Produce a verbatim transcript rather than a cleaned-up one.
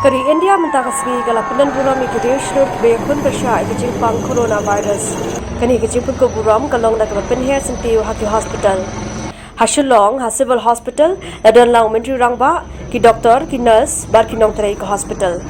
Ka ri India mynta ka sngi ka la pyndonburom ia ki riew shlur kiba iakhun pyrshah ia ka jingpang coronavirus. Kane ka jingpynkup burom ka long da kaba pynher syntiew ha ki hospital. Ha Shillong ha Civil Hospital la don lang u Myntri Rangbah, ki doktor, ki nurse bad ki nongtrei ka hospital.